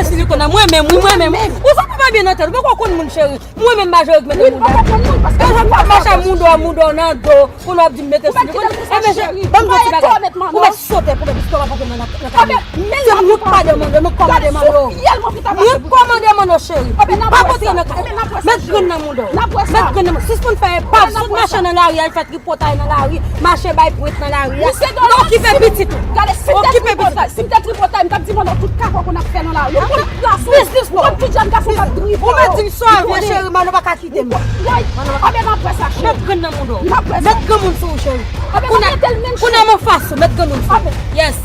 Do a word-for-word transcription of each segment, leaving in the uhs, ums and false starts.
Silikòn nan, mwen menm, wi, mwen menm. Ou sa pa byen nan tèt, ou poko konn moun, cheri. Mwen menm, majorite mete mouda. Ou konn moun, paske mwen pa mache mouda, mouda nan do, kounye a w ap di m mete silikòn. Ebyen, ban m di w ti bagay. Ou mèt sote pou mèt, piske w ap antre nan, nan kay mwen. Se mwen k pa demande, mwen kòmande manno. Mwen kòmande manno, cheri. Pa kontre nan kay. Mèt grenn nan mouda. Mèt grenn nan mouda. Sispann fè pa, sispann mache nan lari, al fè tripotay nan lari, mache bay pwent nan lari a. Okipe pitit ou. Okipe pitit ou. Si m te tripotay, m t ap di manno tout kaka w konn ap fè nan lari. Ou konn plas ou. Ou konn tout jèn gason k ap drive ou. Ou mèt di m sa w vle, cheri, manno pa ka kite m. Woy, anben n ap wè sa, cheri. Mèt grenn nan mouda w. N ap wè sa. Mèt granmoun sou ou, cheri. Anben n ap mete l menm, cheri. Kounye a m anfas ou, mèt granmoun sou ou. Yes.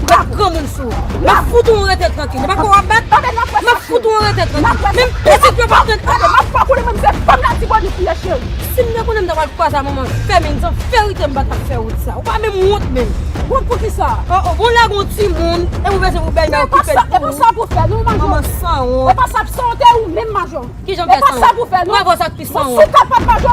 Mèt granmoun sou ou. M ap fout ou rete trankil. Se pa kò w ap bat? M ap fout ou rete trankil. Menm pitit yo p ap tande. Anben m ap fè w konnen mwen se fanm Latibonit m ye, cheri. Si m te konnen m ta pral kwaze a manman Fèmin, se verite m pa t ap fè wout sa. Ou pa menm wont menm. Wont pou kisa? Oh, oh, bon, lage yon timoun, e ou bezwen pou bèlmè okipe l pou ou. E pou sa pou fè, nou, manman. Manman sanwont. E pa sa, sanwont ou menm, majò. Kijan w fè sanwont? E pa sa pou fè, non. Mwen vò sa k pi sanwont. Si w kapab, majò,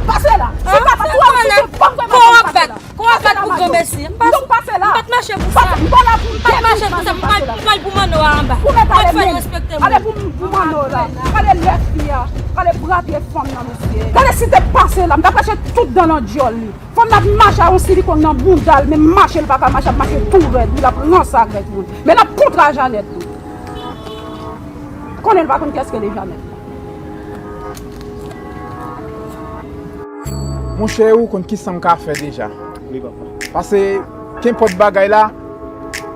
pase la. Si w kapab, ou ap fè fanm, kò w ap bat. Kò w ap bat pou granmesi. M pa, m pa t mache pou sa. M pa t mache pou sa. M pral, m pral pou manno a anba. Ou mèt ale menm. Ale pou, pou manno la. Gade lè fi a. Gade bra pye fanm nan, mesye. Gade si te pase la, m t ap rache tout dan nan dyòl li. Fanm nan ap mache a yon silikòn nan bounda l, men mache l pa ka mache, ap mache tou rèd, wi, l ap ranse ak rèd moun. Men l ap kontre a Janèt tou. Konnen l pa konn kiyès ki rele Janèt. Monchè, ou konn kisa m ka fè deja. Wi, papa. Paske kenpòt bagay la,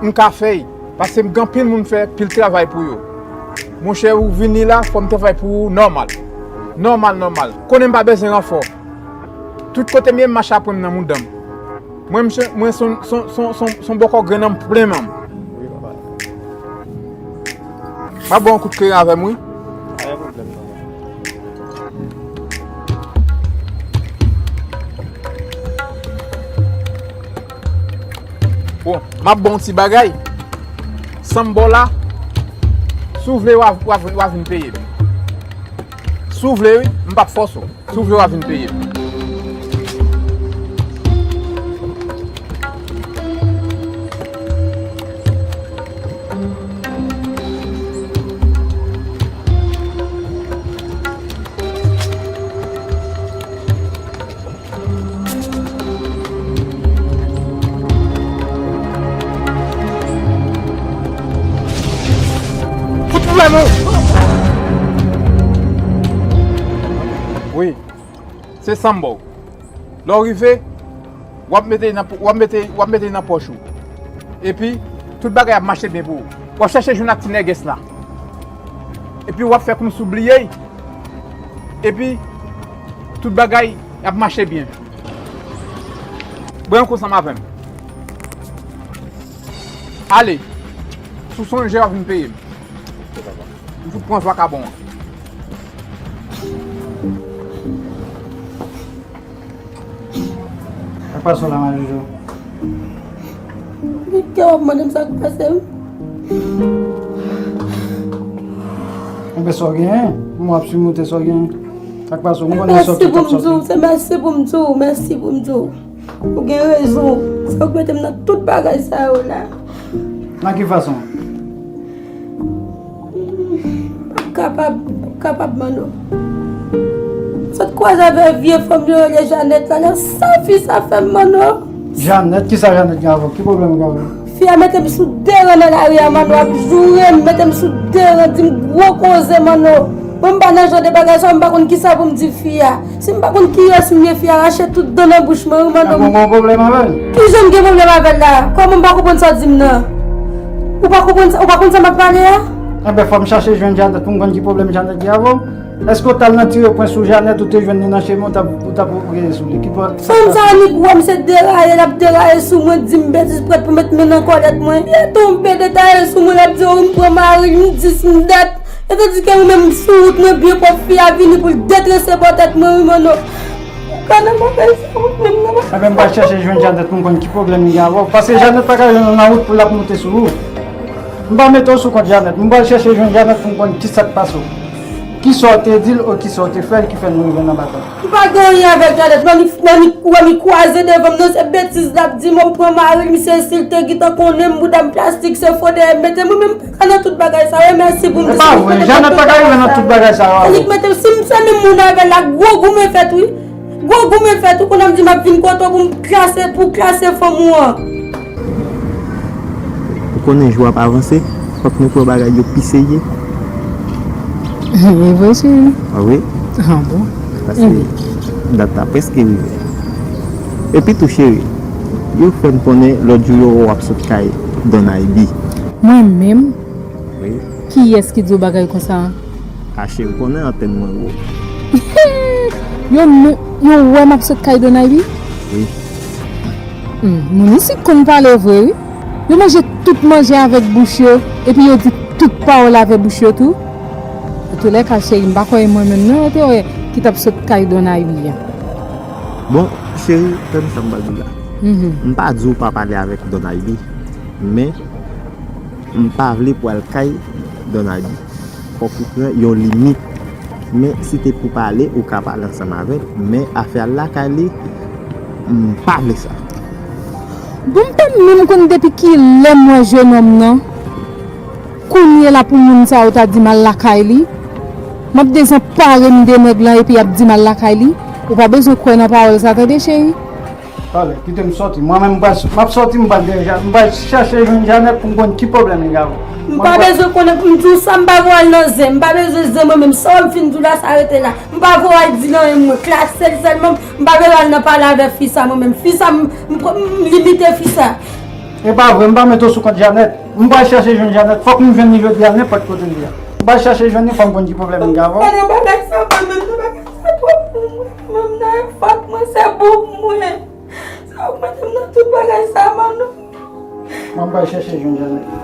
m ka fè l. Paske m gen anpil moun fè pil travay pou yo. Monchè, ou vini la, fò m travay pou ou nòmal. Nòmal, nòmal. Konnen m pa bezwen ranfò. Tout kote m ye, m mache aprann nan mouda m. Mwen, m se, mwen se yon, se yon, se yon, se yon bòkò grenn nan m plen men m. Wi, papa. M ap ba w yon kout kleren avè m, wi. Pa gen pwoblèm, papa. Bon, m ap ba w yon ti bagay. San m ba w la, si w vle, w a, w a, w a vin peye m. Si w vle, wi, m p ap fòse w. Si w vle, w a vin peye m. Fout pwoblèm ou! Wi, se san m ba w. Lè w rive, w ap mete nan, w ap mete, w ap mete nan pòch ou. Epi, tout bagay ap mache byen pou ou. W ap chèche jwenn ak ti nègès la. Epi, w ap fè kòmsi w bliye l. Epi, tout bagay ap mache byen. Bwè yon kou ansanm avè m. Ale, si w sonje, w a vin peye m. M fout pran vakabon an. Sa k pase w la, Majojo? Gen kè w ap mande m sa k pase m. Enben, sa w genyen? M wè w ap simonte sa w genyen. Sa k pase w? M konnen sa w tout ap sòti. Se mèsi pou m di w, se mèsi pou m di w, mèsi pou m di w. Ou gen rezon. Se ou k mete m nan tout bagay sa yo la. Nan ki fason? M p ap kapab, m p ap kapab, Manno. M sot kwaze avèk vye fanm yo rele Janèt la, nan sa fi sa fè m, Manno. Janèt? Kisa Janèt gen avè w? Ki pwoblèm ou gen avè l? Fi a mete m sou de ran nan lari a, Manno, ap joure m, mete m sou de ran, di m gwo koze, Manno. Mwen, m pa nan jan de bagay sa, m pa konn kisa pou m di fi a. Si m pa konn kiyès m ye, fi a rache tout dan nan bouch mwen, wi, Manno. Ou gon pwoblèm avè l? Kijan m gen pwoblèm avè l la? Kòman m pa konprann sa w di m nan? Ou pa konprann sa, ou pa konn sa m ap pale a? Enben, fò m chache jwenn Janèt pou m konn ki pwoblèm Janèt gen avè w. Èske w t al nan tire pwen sou Janèt, ou te jwenn li nan chemen, ou t ap, ou t ap rele sou li? Ki pwoblèm? Fanm sa a ni gwo, misye deraye, l ap deraye sou mwen, di m betiz, prèt pou met men nan kòlèt mwen. Li tonbe detaye sou mwen, l ap di, o, m pran mari l, m dis m dat. Etandike ou menm sou wout mwen byen pwòp, fi a vini pou l detrese bò tèt mwen, wi, Manno. Ou ka nan bagay sa, ou menm nan bagay sa. Enben, m pral chèche jwenn Janèt pou m konn ki pwoblèm li gen avè w. Paske Janèt pa ka jwenn ou nan wout pou l ap moute sou ou. M pa mete w sou kont Janèt. M pral chèche jwenn Janèt pou m konn kisa k pase w. Kisa w te di l ou kisa w te fè l ki fè nou rive nan batay? M pa gen anyen avèk Janèt. Manmi, manmi, ou wè mi kwaze devan m nan, se betiz l ap di m, m pran mari l, misye si l te gentan konnen m bouda m plastik, se fo dèyè m mete m, mwen menm m pa ka nan tout bagay sa yo, mèsi pou m. Se pa vre, Janèt pa ka rive nan tout bagay sa yo. Se li k mete m, si m se menm moun avè l la, gwo goumen fèt wi. Gwo goumen fèt wi, kounye a m di m ap vin kote w pou m klase, pou klase fanm ou an. Ou konnen jou ap avanse, fòk nou pran bagay yo pi serye. E vre, cheri? Ah wi. Ah bon? Paske dat la prèske rive. Epi tou, cheri, yo fè m konnen lòt jou yo wè w ap sot kay Don Aybi. Mwen menm? Wi. Kiyès ki di w bagay konsa? A cheri, konnen antèn mwen wo. Yo, yo wè m ap sot kay Don Aybi? Wi. Hmm, moun isit konn pale vre wi. Yo manje tout manje avèk bouch yo, epi yo di tout pawòl avèk bouch yo tou. Antoulèka, cheri, m pa kwè e mwen menm non yo te wè ki t ap sot kay Don Aybi a. Bon, cheri, tann sa m pral di w la. M pa di w pa pale avèk Don Aybi, men m pa vle pou al kay Don Aybi. Fòk ou pran yon limit. Men si te pou pale, ou ka pale ansanm avè l, men afè al lakay li, m pa vle sa. Bon, m pa menm konn depi kilè m wè jenòm nan. Kounye la pou moun sa yo ta di m al lakay li. M ap dezanpare m de nèg lan epi y ap di m al lakay li. Ou pa bezwen kwè nan pawòl sa tande cheri. Pale, kite m sòti. Mwen menm m pral, m ap sòti, m pral deja, m pral chache jwenn Janèt pou m konn ki pwoblèm li gen avè w. M pa bezwen konnen pou m di w sa, m pa vle al nan zen, m pa bezwen zen mwen menm, sa w ap fin di w la sa rete la. M pa vle w al di l anyen mwen, klase l sèlman, m pa vle w al nan pale avè fi sa mwen menm, fi sa m, m, m limite fi sa. E pa vre, m pa mete w sou kont Janèt. M pral chache jwenn Janèt, fòk m jwenn li jodi a nenpòt kote l ye a. M pral chache jwenn li, fò m konn ki pwoblèm li gen avè w. Gade bagay sa mwen menm, nan bagay sa twòp pou mwen, mwen nan efòt mwen, se pou mwen. Sa w mete m nan tout bagay sa, Manou. Mwen pral chèche jwenn Janèt.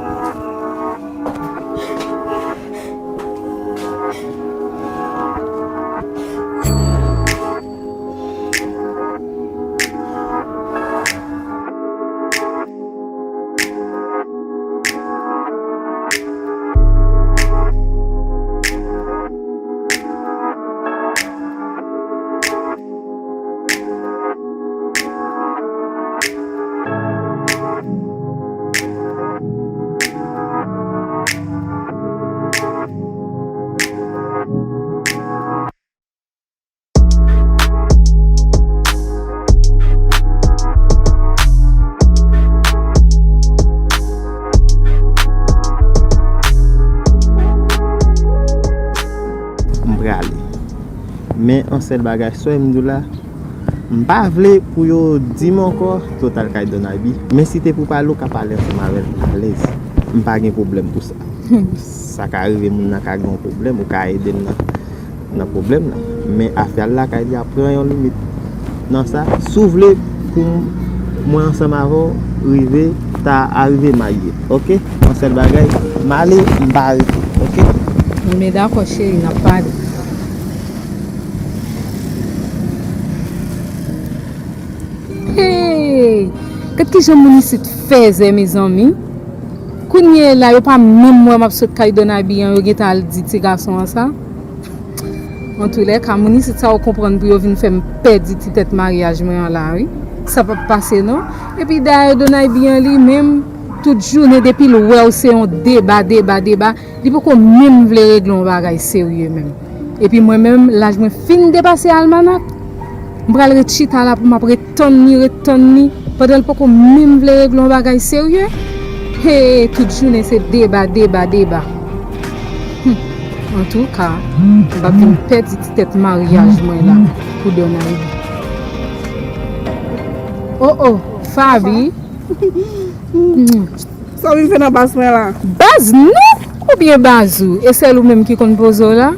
M prale. Men yon sèl bagay, sa w wè m di w la, m pa vle pou yo di m ankò ke w t al kay Don Aybi. Men si te pou pale, w ka pale ansanm avè l alèz. M pa gen pwoblèm pou sa. Sa ka rive moun nan ka gen yon pwoblèm, ou ka ede l nan, nan pwoblèm nan. Men afè al lakay li a pran yon limit nan sa. Si w vle pou mwen ansanm avè w rive ta arive marye, oke? Yon sèl bagay, m ale, m pa rete, oke? Men dakò cheri, n ap pale. Hey! Gad kijan moun isit fèzè mezanmi. Kounye la yo pa menm wè m ap sot kay Don Aybi an, yo gentan al di ti gason an sa. Antoulèka, moun isit sa yo konprann pou yo vin fè m pèdi ti tèt maryaj mwen an la wi. Sa p ap pase non. Epi dayè Don Aybi an li menm, tout jounen depi l wè w se yon deba, deba, deba. Li poko menm vle regle yon bagay serye menm. Epi mwen menm, laj mwen fin depase almanak. M pral ret chita la pou m ap ret tann li, ret tann li, pandan l poko menm vle regle yon bagay serye. He, tout jounen se deba, deba, deba. Hum, antouka, m p ap vin pèdi ti tèt maryaj mwen la pou Don Aybi. Oh, oh, Faby. Sa w vin fè nan baz mwen la? Baz nou? Oubyen baz ou? E sèl ou menm ki konn poze w la?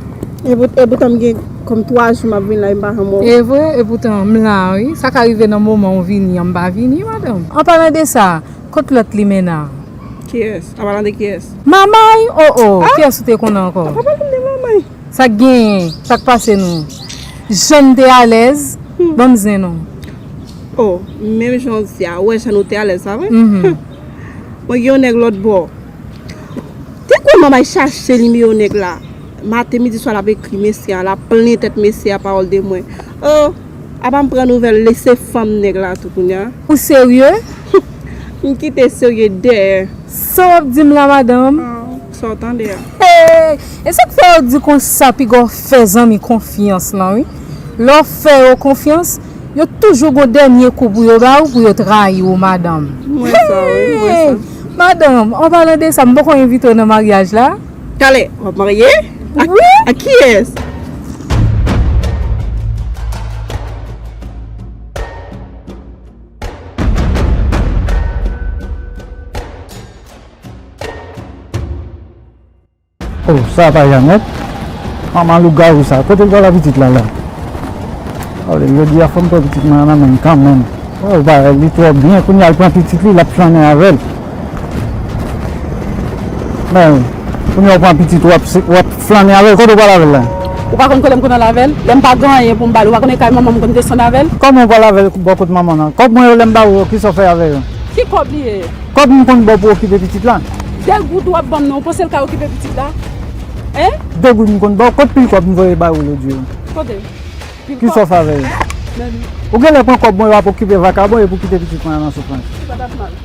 E pout- e poutan m gen kòm twa jou m ap vin la, e m pa janm wè w. E vre? E poutan m la wi. Sa ka rive nan moman ou vini an, m pa vini, madanm. An palan de sa, kot lòt limena? Kiyès? An palan de kiyès? Mamay? Oh, oh, kiyès ou te konnen ankò? Pa pale m de Mamay. Sa k genyen? Sa k pase nou? Jan n te alèz? Ban m zen non. Oh, menm jan w di a, ou wè jan nou te alèz, pa vre? Mwen gen yon nèg lòt bò. Te kwè Mamay chache nimewo nèg la. Maten, midi, swa, l ap ekri mesye a, l ap plenn tèt mesye a pawòl de mwen. Oh, apa m pran nouvèl, lese fanm nèg la tou kounye a. Ou serye? M kite serye dèyè. Sa w ap di m la, madanm? Ah, sa w tande a. Hey! E sa k fè yo di konsa piga w fè zanmi konfyans lan, wi. Lè w fè yo konfyans, yo toujou gon dènye kou pou yo ba ou, pou yo trayi w, madanm. M wè sa, wi, m wè sa. Hey! Madanm, an palan de sa, m poko envite w nan maryaj la. Talè, w ap marye? Ak, wi, ak kiyès? Oh, sa pa Janèt. Manman lougawou sa. Kote l pral ak pitit la la? Oh, jodi a fò m pran pitit mwen an nan men m kanmenm. Oh, bagay li twò byen. Kounye a l pran pitit li, l ap flannen avè l. Men, kounye a w pran pitit w ap, w ap flannen avè l. Kote w pral avè l la? Ou pa konn kote m konn al avè l? Lè m pa gen anyen pou m ba l, ou pa konnen kay manman m konn desann avè l? Kòman w pral avè l bò kot manman w nan? Kòb mwen yo lè m ba w yo, kisa w fè avè yo? Ki kòb li ye? Kòb m konn ba w pou okipe pitit la. De goud w ap ban m nan, ou panse l ka okipe pitit la? Hein? De goud m konn ba w, kot pil kòb m voye ba w lòt jou? Kote? Pil kòb? Kisa w fè avè yo? Men li. Ou genlè pran kòb mwen yo ap okipe vakabon epi w kite pitit mwen an nan soufrans. Li pa t ap mal.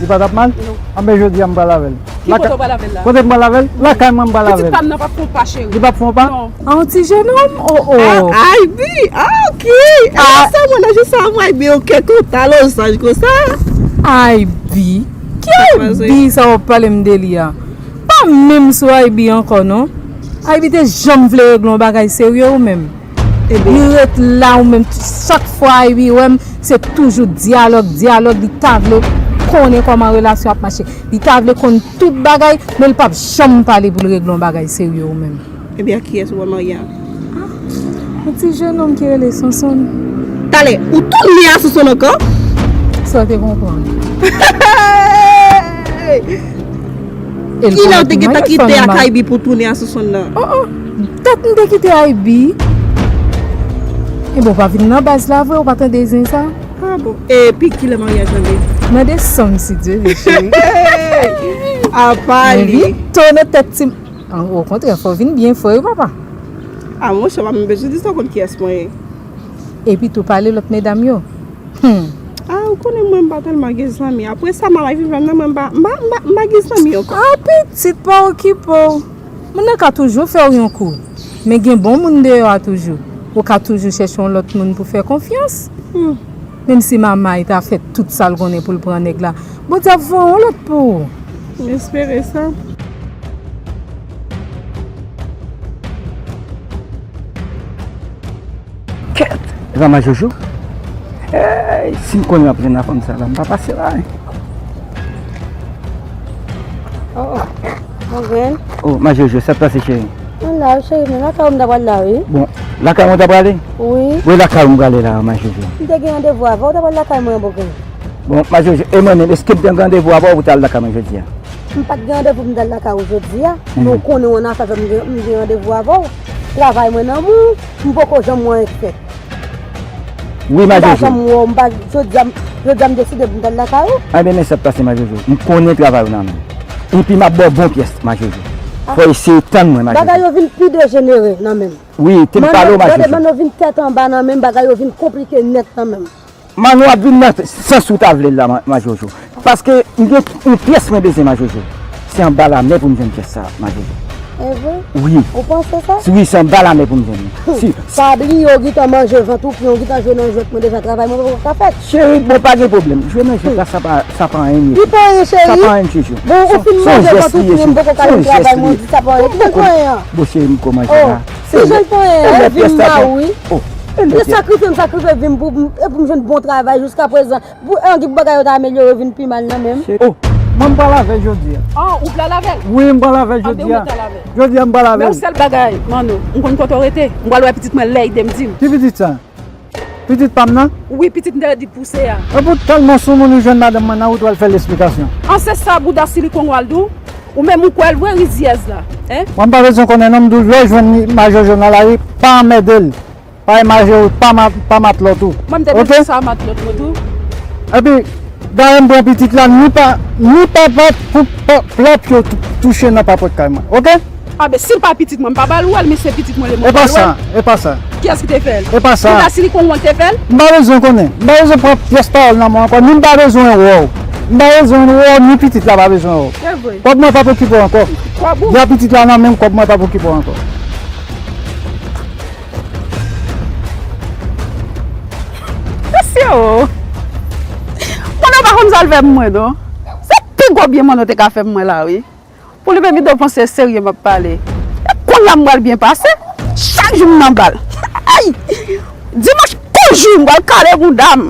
Li pa t ap mal? Non. Anben jodi a m pral avè l. Ki kote w pral avè l la? Kote m pral avè l? Lakay mwen m pral avè l. Pitit pa m nan p ap fè w pa cheri. Li p ap fè w pa? Non. A, yon ti jenòm? Oh, oh. Ah, Ivy! Ah, ok! Ah, sa mwen nan je sa mwen, Ivy, ok, kontan lozanj konsa. Ivy? Ki Ivy sa w ap pale m de li a? Pa menm sou Ivy ankò, non. Ivy te janm vle regle yon bagay serye ou menm. Li ret la ou menm, chak fwa Ivy wè m, se toujou dyalòg, dyalòg, li ta vle konnen kòman relasyon ap mache. Li ta vle konn tout bagay, men l p ap janm pale pou l regle yon bagay serye ou menm. Ebyen, ak kiyès ou pral marye a? Ah, yon ti jenòm ki rele Sonsonn. Talè, ou tounen a Sonsonn ankò? Sa w te konprann? Kilè w te gentan kite ak Ivy pou tounen a Sonsonn nan? Oh, oh, dat m te kite Ivy. Ebyen, w pa vin nan baz la vre, ou pa tande zen sa? Ah bon. Epi kilè maryaj lan ye? Nan desanm, si Dye vle, cheri. Apa li? Men vin to nan tèt ti. An, okontrè, fò w vin byen fre wi, papa. Ah, monchè, w pa menm bezwen di sa, w konn kiyès mwen ye. Epi tou pale lòt medam yo. Hmm. Ah, ou konnen mwen, m pa tèlman gen zanmi. Apre sa, mama vin jwenn nan mwen, m pa, m pa, m pa, m pa gen zanmi ankò. Ah, pitit, pa okipe w. Moun nan ka toujou fè w yon kou. Men gen bon moun deyò a toujou. Ou ka toujou chèche yon lòt moun pou fè konfyans. Hmm. Menm si Mamay ta fè tout sa l konnen pou l pran nèg la, Bondye ap voye yon lòt pou ou. M espere sa. Kèt! Epa Ma Jojo? Ey, si m konnen m ap jwenn a fanm sa la, m pa pase la, hein. Oh, oh. Mwen grenn. Oh, Ma Jojo, sa k pase, cheri? Mwen la wi, cheri, men lakay ou m ta pral la, wi. Bon, lakay mwen ta prale? Wi. Wi, lakay ou m prale la, Ma Jojo. M te gen randevou avè w, ou ta pral lakay mwen, bouken. Bon, Ma Jojo, e mwen menm, èske m te gen randevou avè w pou w t al lakay mwen jodi a? M pa t gen randevou pou m t al lakay ou jodi a, men ou konnen yon afè fè m gen, m gen randevou avè w. Travay mwen nan men w, m poko janm wè anyen k fèt. Wi, Ma Jojo. M pa janm wè w, m pa, jodi a, m, jodi a m deside pou m t al lakay ou. Anben, men sa k pase, Ma Jojo. M konnen travay ou nan men m. Epi m ap ba w bon pyès, Ma Jojo. Ah. Fò w eseye tann mwen, Ma Jojo. Bagay yo vin pi dejenere nan men m. Wi, te m pale w, Ma Jojo. Mano vin tèt anba nan men m, bagay yo vin konplike nèt nan men m. Mano ap vin nan sans ou ta vle l la, Ma, Ma Jojo. Paske m gen yon pyès mwen bezwen, Ma Jojo. Se anba lamè pou m jwenn pyès sa, Ma Jojo. E vre? Wi. Ou panse sa? Si, wi, se anba lamè pou m jwenn li. Si. Pa bliye, ou gentan manje vant ou, pi ou gentan jwe nan jwèt mwen deja, travay mwen poko ka fèt. Cheri, bon, pa gen pwoblèm. Jwe nan jwèt la, sa pa, sa pa anyen. Li pa anyen, cheri. Sa pa anyen, Jojo. Bon, ou fin manje vant ou, pi m poko ka jwenn travay mwen, di sa pa anyen. Ki jan l pa anyen an? Bon, cheri, m kòmanse la. Kijan l pa anyen? Epi m ba ou, wi. Oh, e lè pyès la. Sakrifye m sakrifye vi m pou, pou, e pou m jwenn bon travay jiska prezan. Pou, angi pou bagay yo ta amelyore vin pi mal nan men m. Oh, mwen m pral avè l jodi a. Ah, ou pral avè l? Wi, m pral avè l jodi a. Anben, ou mèt al avè l. Jodi a m pral avè l. Men yon sèl bagay, Mano, m konn kote w rete. M pral wè pitit mwen lè i de m di m. Ki pitit sa? Pitit pa m nan? Wi, pitit m te di pouse a. Epi w tèlman soumoun ou jwenn madanm mwen nan wout w al fè l esplikasyon. An se sa bouda silikon w al di w? Ou menm ou kwè l vre rizyèz la, hein? Mwen m pa bezwen konnen non, m di w lè w jwenn Ma Jojo nan lari, pa anmède l. Pa imaje w, pa ma-, pa matlòt ou. Mwen m te bezwen sa matlòt mwen tou. Epi, dayè m pran pitit la, ni pa, ni papa pou pa, pla pye w tou-, touche nan papòt kay mwen. Oke? A ben, si l pa pitit mwen, m pa ba l wè l, men se pitit mwen, li mwen ba l wè l. E pa sa, e pa sa. Kiyès ki te fè l? E pa sa. Kounya si li konn wè l te fè l? M pa bezwen konnen. M pa bezwen pran pyès pawòl nan men w ankò, ni m pa bezwen wè w. M pa bezwen wè w, ni pitit la pa bezwen wè w. Se vre. Kòb mwen p ap okipe w ankò. Kòb ou? Deja pitit la nan men m, kòb mwen p ap okipe w ankò. Mesye o! Manno pa konn sa l fè pou mwen, non. Se pi gwo byen Manno te ka fè pou mwen la, wi. Pou li menm li dwe panse serye m ap pale. E konnya m pral byen pase. Chak jou m nan bal. Ay! Dimanch kou jou m pral kale bounda m.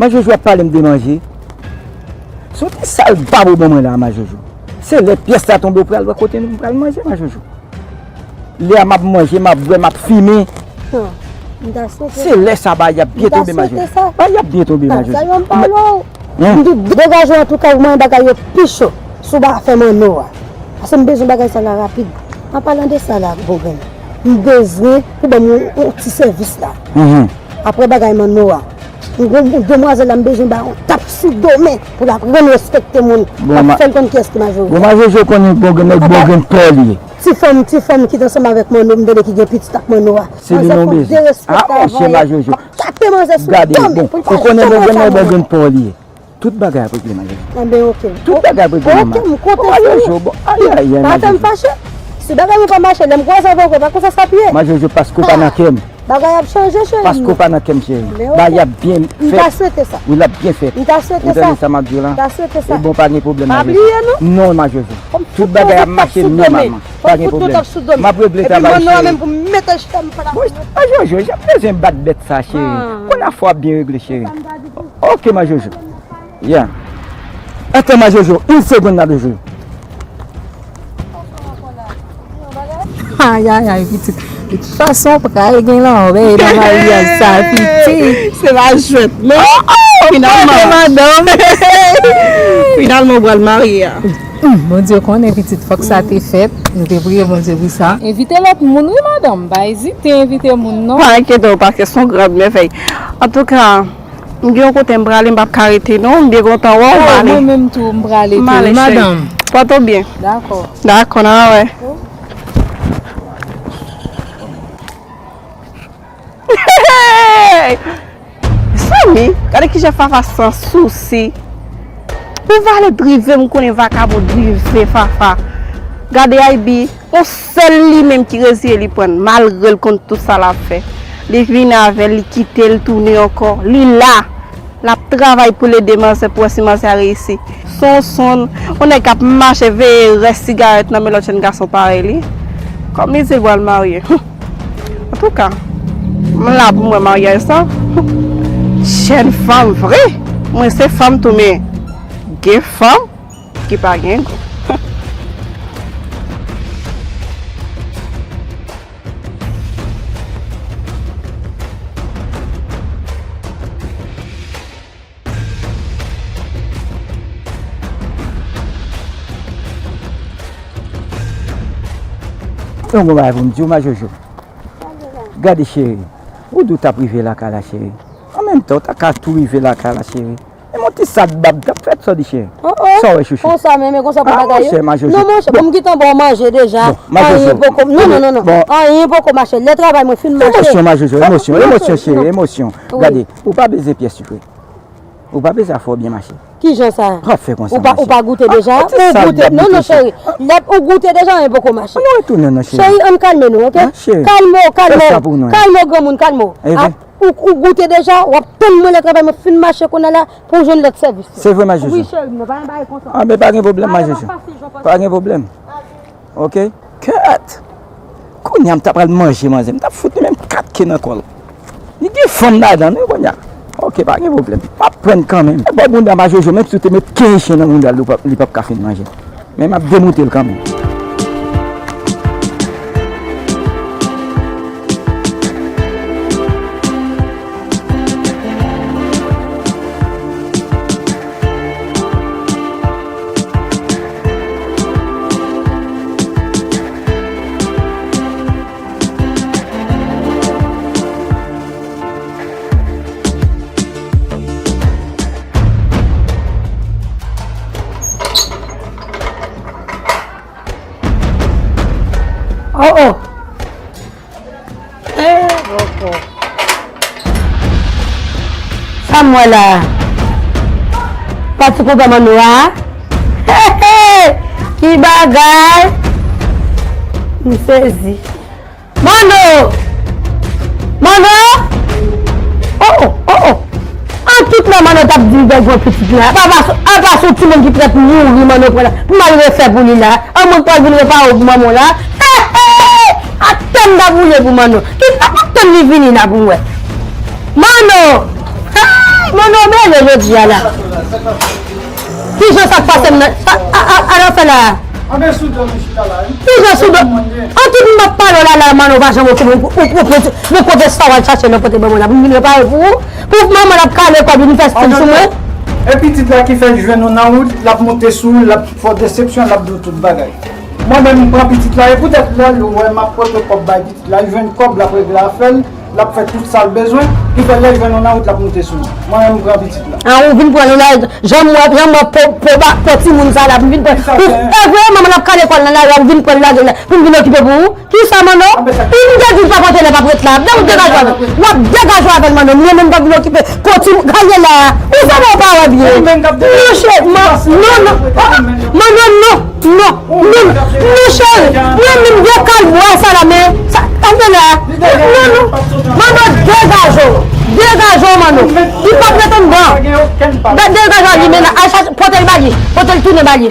Man Jojo ap pale m de manje. Se yon ti sal bab ou ban mwen la, Man Jojo. Se lè pyès la tonbe ou pral wè kote nou pral manje, Man Jojo. Lè a m ap manje, m ap bwè, m ap fimen. Hmm. M ta swete. Se lè sa bagay ap byen tonbe, Man Jojo. M ta swete sa. Bagay ap byen tonbe, Man Jojo. Ah, sa yo m pale w. Hein? M di degaje w antouka, ou manyen bagay yo pi cho sou afè Manno a. Paske m bezwen bagay sa la rapid. An palan de sa la, Bogren, m bezwen pou ban m yon, yon ti sèvis la. Mhm. Apre bagay Manno a. M gon demwazèl la, m bezwen ba yon tap sou do men pou l aprann respekte moun. Bon, l ap fè l konn kiyès ki Majojo. Bon, Majojo konnen Bogren, nèg Bogren pè li ye. Ti fanm, ti fanm ki t ansanm avèk Manno, m tande ki gen pitit ak Manno a. Se li nou bezwen. Ah, monchè, Majojo. Ap tape manzè sou do men pou l pa janm wè sa. Gade, bon, ou konnen Bogren, nèg Bogren pè li ye. Tout bagay ap regle, Majojo. Enben, oke. Tout bagay ap regle, manman. Oke, m konte sou ou. Majojo, bon, ay, ay, ay, Majojo. Pa fè m fache. Si bagay mwen pa mache, lè m kwaze avè w, pa konsa sa ap ye. Majojo, paske w pa nan kè m. Bagay ap chanje, cheri m. Paske w pa nan kè m, cheri. Bagay ap byen fèt. M ta swete sa. Wi, l ap byen fèt. M ta swete sa. Ou tande sa m ap di w la? M ta swete sa. E bon, pa gen pwoblèm, Majojo. Pa bliye, non. Non, Majojo. Tout bagay ap mache nòmalman. Pa gen pwoblèm. M ap regle travay, cheri. Epi mwen, non, menm pou m mete chita m pa la. Bon, Majojo, jan m bezwen bat bèt sa, cheri. Kounye a fò ap byen regle, cheri. Oke, Majojo. Ya. Atann, Majojo, une seconde, Majojo. Ay, ay, ay, pitit. De tout fason, pral gen lanmè nan maryaj sa, pitit. Se pa jwèt, non? Oh, oh, finalman. Madanm. Finalman, ou pral marye a. Hmm, Bondye konnen, pitit, fòk sa te fèt. Nou te priye Bondye pou sa. Envite lòt moun, wi, madanm. Pa ezite envite moun, non. Pa enkyete w, paske se yon gran mèvèy. Antouka, m gen yon kote m prale, m p ap ka rete non, m byen kontan wè w, m ale. Mwen menm tou, m prale tou, wi, madanm. Pòte w byen. Dakò. Dakò, n a wè. Mezanmi, gade kijan Fafa san sousi. Pou valè drive, m konnen vakabon drive Fafa. Gade Aybi. Yon sèl li menm ki reziye li pran l, malgre l konn tout sa l ap fè. Li vin avè l, li kite l tounen ankò. Li la, l ap travay pou l ede manzè, pou wè si manzè a reyisi. Sonson, yon nèg k ap mache veye rès sigarèt nan men lòt jèn gason parèy li. Kòm li di l pral marye. Antouka, m la pou m wè maryaj sa. Jèn fanm vre. Mwen se fanm tou, men gen fanm ki pa gen gou. Yon bon bagay pou m di w, Majojo. Gade, cheri, ou di w t ap rive lakay la, cheri. An menm tan, ou ta ka tou rive lakay la, cheri. E yon ti sat bab t ap fèt, sa w di, cheri? Oh, oh. Sa w wè, chouchou? Konsa menm, e konsa pou bagay yo? Ah, monchè, Majojo. Non, monchè, bon, m gentan ba w manje deja. Bon, Majojo. Anyen poko, non, non, non, non. Bon. Anyen poko mache. Lè travay mwen fin mache. Emosyon, Majojo, emosyon, emosyon, cheri, emosyon. Wi. Gade, ou pa bezwen pyès sikre. Ou pa bezwen fè w byen mache. Kijan sa? Pa fè konsa, mache. Ou pa, ou pa goute deja? Ou goute? Non, non, cheri. Lè ou goute deja, anyen poko mache. Nou retounen, non, cheri. Cheri, ann kalme nou, oke? Kalme w, kalme w. Kalme w, granmoun, kalme w. Ou, ou goute deja, w ap tann mwen lè travay mwen fin mache kounye a la pou w jwenn lòt sèvis yo. Se vre, Majojo. Wi, cheri m nan, pa gen bagay konsa. Ah, men pa gen pwoblèm, Majojo. Pa gen pwoblèm. Oke? Kèt! Kounye a m ta pral manje manzè, m t ap fout li menm kat ke nan kò l. Li gen fanm ladan l, wi, kounye a. Oke, pa gen pwoblèm. M ap pran l kanmenm. Bò bounda Majojo, menm si w te met kenz chen nan bounda l, li p ap, li p ap ka fin manje. Men m ap demoute l kanmenm. Sa m wè la a? Pati konpè Manno a? He, he! Ki bagay! M sezi. Manno! Manno! Oh, oh, oh, oh! An tout lè Manno t ap di l bèl pran pitit la. Apa, apa, apa se yon timoun ki prèt mouri Manno pran la. Pou m al refè pou li la. An mwen k pral vin repare w pou manman w la. He, he! Atè m t ap woule pou Manno. Ki sa k ap tann li vini la pou m wè? Manno! Hey! Manno mele jodi a la. Kijan sa k pase m nan? A, a, a, a, nan fè la a? Anben sou do m chita la wi. Kijan sou do? An tout m ap pale w la la, Manno pa janm okipe w, ou, ou, ou, ou, men kote sa w al chache nan pote ban mwen la pou m vin repare pou ou? Pou manman l ap kale kòb li, vin fè stil sou mwen? E pitit la ki fè l jwenn ou nan wout, l ap monte sou ou, l ap fè w desepsyon, l ap di w tout bagay. Mwen menm, m pran pitit la, e poutèt lè l wè m ap pote kòb bay pitit la, l jwenn kòb, l ap regle afè l, l ap fè tout sa l bezwen, ki fè lè l jwenn ou nan wout, l ap monte sou ou. Mwen menm, m pran pitit la. A, ou vin pran nou la, jan m wè, jan m wè po, po, ba, po timoun sa la, m vin pran. Ou, e vre, manman l ap kale kòb nan lari a, ou vin pran l lage la, pou m vin okipe pou ou? Kisa, Manno? Ou m te di l pa pote l, l p ap ret la. Degaje w avè l. W ap degaje w avè l, Manno. Mwen menm pa vin okipe. Poti, gade la. Ou sa w pa wè byen. Monchè, non, non. Oh, Manno, non. Non, non. Non, cheri. Mwen menm de kalbwa sa la, men. Sa, gade la. Non, non. Manno, degaje w. Degaje w, Manno. Li p ap ret anndan. Degaje w, li men la. Al chache, pote l ba li. Pote l tounen ba li.